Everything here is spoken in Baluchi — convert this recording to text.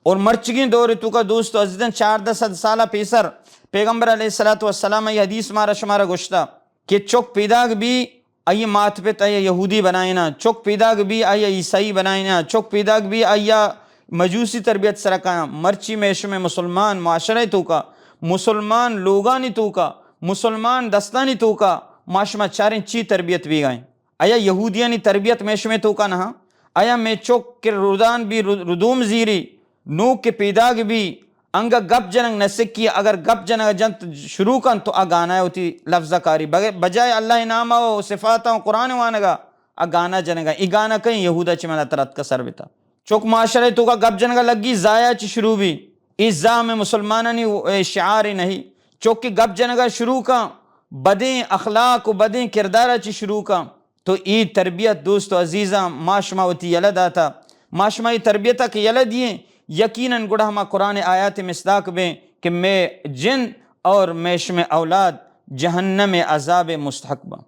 اور مرچگیں دور توکا دوست و عزیزاں، چاردہ سد سالہ پیسر پیغمبر علیہ الصلوۃ والسلام ء حدیث مارا شمارا گوشتا کہ چک پیداگ بی، آئی مات پت آئی یہودی بنائینا، چک پیداگ بی آئی عیسائی بنائینا، چک پیداگ بی آئی مجوسی تربیت سرا کایاں۔ مرچی مئے شمئے مسلمان معاشرہ توکا، مسلمان لوگانی توکا، مسلمان دستانی توکا ما شما چاریں چی تربیت بیگائیں؟ آیا یہودیانی تربیت مئے شمئے توکا نہ؟ آیا مئے چک کہ رودان بی، رد-، ردوم زیری، نوک کہ پیداگ بی، انگا گپ جنگ نہ سکی، اگر گپ جنگ جنت شروع کن تو آ گانا وتی لفظ کاری، بغ-، بجائے اللہ نام و صفات و قرآن وانگا آ گانا جنگا۔ ای گانا کئیں یہودا چہ منا ترتک سر بتا۔ چک معاشرہ توکا گپ جنگا لگی، زایا چہ شروع بی۔ ای زا مئے مسلمانانی شعار نہیں۔ چک کہ گپ جنگا شروع کن، بدیں اخلاق و بدیں کردارا چہ شروع کن، تو ای تربیت دوست و عزیزاں ما شما وتی یلہ داتا۔ ما شما ای تربیتا کہ یلہ دیئیں، یقیناً گڑا ہما قرآن آیات مصداق بیں کہ مئے جند اور مئے شمئے اولاد جہنم عذاب مستحق باں۔